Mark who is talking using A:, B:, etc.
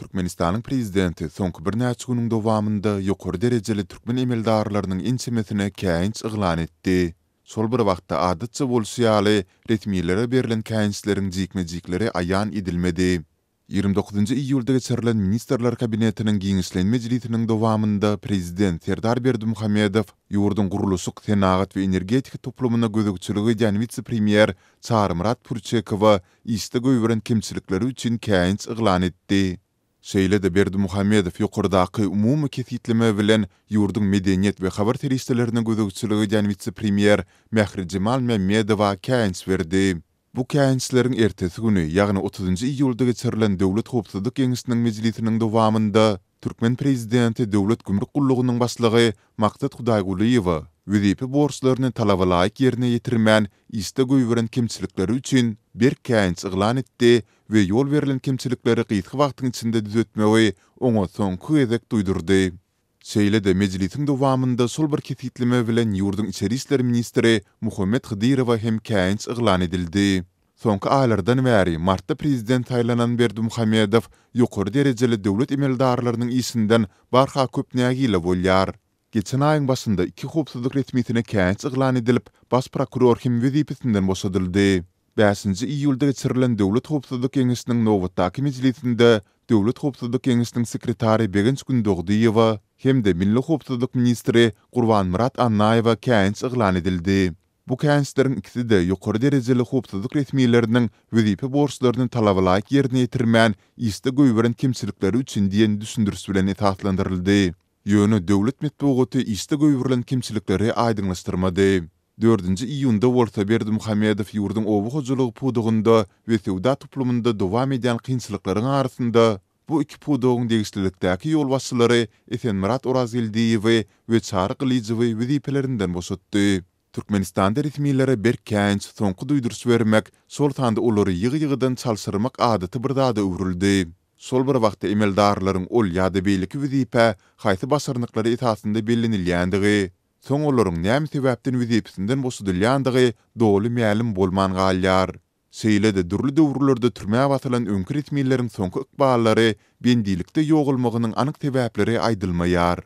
A: Türkmenistanyň prezidenti soňky birnäçe günüň dowamynda ýokary derejeli türkmen emeldarlarynyň ençemesine käýinç yglan etdi. Şol bir wagtda, adatça bolşy ýaly, resmilere berlen käýinçleriň jikme-jikleri aýan edilmedi. 29 njy iýulda geçirilen Ministrler Kabinetiniň giňişleýin mejlisiniň dowamynda prezident Serdar Berdimuhamedow ýurduň gurluşyk, senagat we energetika toplumyna gözegçilik edýän wise-premýer Çarymyrat Pürçekowa işde goýberen kemçilikleri üçin käýinç yglan etdi. Şeýle-de Berdimuhamedow ýokardaky umumy kesgitleme bilen ýurduň medeniýet we habar serişdelerine gözegçilik edýän wise-premýer Mährijemal Mämmedowa käýinç berdi. Bu käýinçleriň ertesi güni, ýagny otuzynjy iýulda geçirilen Döwlet howpsuzlyk geňeşiniň mejlisiniň dowamynda türkmen prezidenti Döwlet gümrük gullugynyň başlygy Maksat Hudaýgulyýewe wezipe borçlaryny talabalaýyk ýerine ýetirmän işde goýberen kemçilikleri üçin berk käýinç yglan etdi we ýol berlen kemçilikleri gysga wagtyň içinde düzetmegi oňa soňky gezek duýdurdy. Şeýle-de mejlisiň dowamynda şol bir kesgitleme bilen ýurduň içeri işler ministri Muhammet Hydyrowa hem käýinç yglan edildi. Soňky aýlardan bäri martda prezident saýlanan Berdimuhamedow ýokary derejeli döwlet emeldarlarynyň işinden barha köp nägile bolýar. Geçen aýyň başynda iki howpsuzlyk resmisine käýinç yglan edilip, baş prokuror hem wezipesinden boşadyldy. Bäşinji iýulda geçirilen Döwlet howpsuzlyk geňeşiniň nobatdaky mejlisinde Döwlet howpsuzlyk geňeşiniň sekretary Begenç Gündogdyýewa hem-de milli howpsuzlyk ministri Gurbanmyrat Annaýewa käýinç yglan edildi. Bu käýinçleriň ikisi-de ýokary derejeli howpsuzlyk resmileriniň wezipe borçlaryny talabalaýyk ýerine ýetirmän, işde goýberen kemçilikleri üçin diýen düşündiriş bilen esaslandyryldy. Ýöne döwlet metbugaty işde goýberilen kemçilikleri aýdyňlaşdyrmady. Dördünji iýunda bolsa Berdimuhamedow ýurduň oba hojalygy pudagynda we söwda toplumynda dowam edýän kynçylyklaryň arasynda bu iki pudagyň degişlilikdäki ýolbaşçylary Esenmyrat Orazgeldiýewi we Çary Gylyjowy wezipelerinden boşatdy. Türkmenistanda resmilere berk käýinç, soňky duýduryş bermek, şol sanda olary ýygy-ýygydan çalşyrmak adaty bir zada öwrüldi. Şol bir wagtda emeldarlaryň ol ýa-da beýleki wezipä haýsy başarnyklary esasynda bellenilýändigi, Soň olaryň näme sebäpden wezipesinden boşadylýandygy doly mälim bolman galýar. Şeýle-de dürli döwürlerde türmä basylan öňki resmileriň soňky ykballary bendilikde ýogalmagynyň anyk sebäpleri aýdylmaýar.